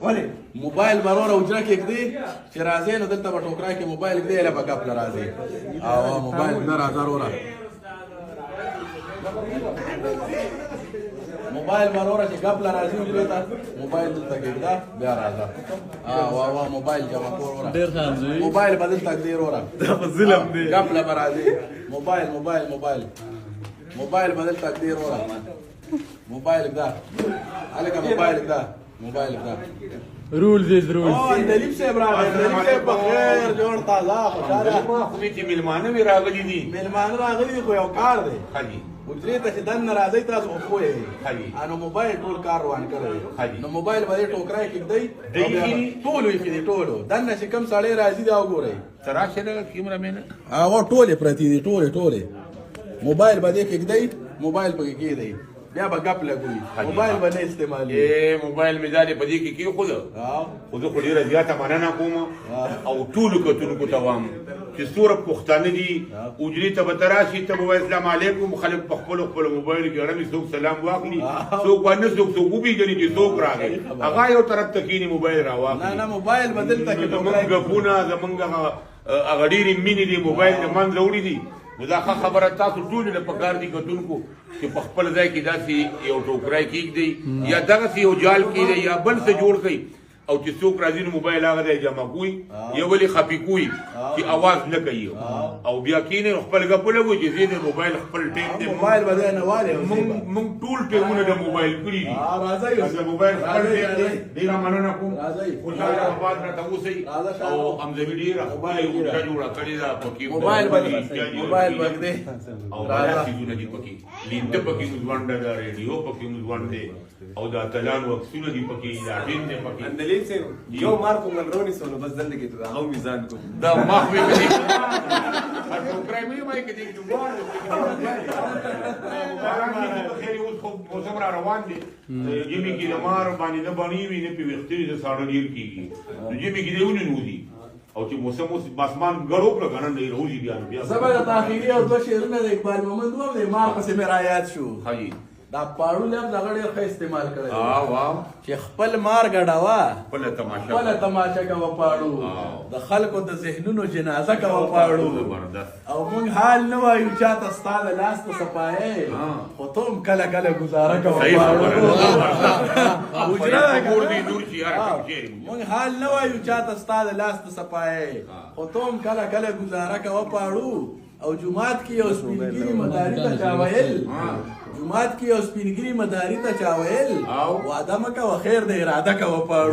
ولې؟ موبایل وروره حجره کې ږدې چې راځې، نو دلته به ټوکرا کې موبایل ږدې، هله به ګپ له راځې. او موبایل نه راځه وروره، موبایل وروره چې ګپ له راځي حجرې ته، موبایل دلته کېږده، بیا راځه. وا وا، موبایل جمع کور وروره. ډېر خان زوی. موبایل به دلته ږدې وروره. دا خو ظلم دی. ګپ له به راځې. موبایل موبایل موبایل موبایل به دلته ږدې وروره. موبایل ږده هلکه، موبایل ږده، موبایل ږده. Rules is rules. او اندلیب صاحب راغی. اندلیب صاحب، بخیر، جوړ، تازه، خوشاله؟ ما خو چې میلمانه مې راغلي دي. میلمانه راغلي دي، خو یو کار دی. ښه دي. حجرې ته چې دننه راځئ، تاسو خو پوه یئ. ښه دي. نو موبایل ټول کار روان کړی. ښه دي. نو موبایل به دې ټوکرای کې ږدئ. دی ایښي دي؟ ټولو ایښي دي، ټولو. دننه چې کوم سړی راځي، دا وګورئ. ته راشه لږه کیمره مې نه. هغه ټولې پرتې دي، ټولې ټولې. موبایل به دې کې ږدئ، موبایل پکې کېږدئ، بیا به ګپ لګوي. موبایل به نه استعمالوي. ای موبایل مې دا دی په دې کې کېښود. خو زه خو ډېره زیاته مننه کوم او ټولو کتونکو ته وایم چې څومره پښتانه دي، حجرې ته به ته راشي، ته به وایې اسلام علیکم، خلک په خپلو خپلو موبایل کې اړمي، څوک سلام واخلي، څوک به نه، څوک څوک وپېژني چې څوک راغی، هغه یو طرف ته کښېني، موبایل راواخلي. نه نه، موبایل به دلته کې. زمونږ ګپونه، زمونږ هغه ډېرې مینې دي، موبایل له منځه وړي دي. نو دا ښه خبره تاسو ټولو له پکار دي کتونکو چې په خپل ځای کې داسې یو ټوکرای کېږدئ یا دغسې یو جال کېږدئ یا بل څه جوړ کړئ، او چې څوک راځي نو موبایل هغه ځای جمع کوي یا ولې خفي کوي چې اواز نه کوي، او بیا کښېنئ نو خپل ګپ ولګوئ چې ځې د موبایل خپل ټایم دی. موبایل به دی نه والې. مونږ ټول ټایمونه د موبایل کړي دي. راځئ. د موبایل خپل ټایم دی. ډېره مننه کوم. راځئ. خوشحاله آباد راته اوسئ. راځه. او همزوي ډېره ښکلې حجره جوړه کړې ده پکې. موبایل به موبایل به دی. او بلا څیزونه دي پکې، لینده پکې مزوانډه ده، ریډیو پکې مزوانډ دی، او د اتلانو عکسونه دي پکې، دا ټین دی پکې. اندلیب صاحب، یو مار کوم رونی سو، نو بس دلته کې ته هغه میزان کوم. دا ما خو یې کدی ټوکرای مې ما کې دې جوړ دی. اوس خو موسم را روان دی، ژمي کې د مار باندې نه بڼې وي، نه پې ویښتې، د ساړه ډېر کېږي، نو ژمي کې دی ونې نوځي، او چې موسم اوس اسمان ګړو کړه که نه، دی روځي بیا، نو بیا. زه به د تاخیري او دوه شعرونه د اقبال مومند وم، د مار پسې مې را یاد شو. ښه جي. دا پاړو لفظ هغه ډېر ښه استعمال کړی دی. واو. چې خپل مار ګډوه، خپله تماشه خپله تماشه کوه پاړو، د خلکو د ذهنونو جنازه کوه پاړو. زبردست. او مونږ حال نه وایو چاته ستا د لاس ته صفایې، خو ته هم کله کله ګزاره کوه صحیح پاړو. خبره. حجره ده مور که دې نه؟ نور چې یار کوم شعر. مونږ حال نه وایو چاته ستا د لاس ته صفایې، خو ته هم کله کله ګزاره کوه پاړو. او جومات کې یو سپین ږیري مداري ته چا ویل، جومات کې یو سپین ږیري مداري ته چا ویل، او؟ وعده مه کوه، خیر د اراده کوه پاړو.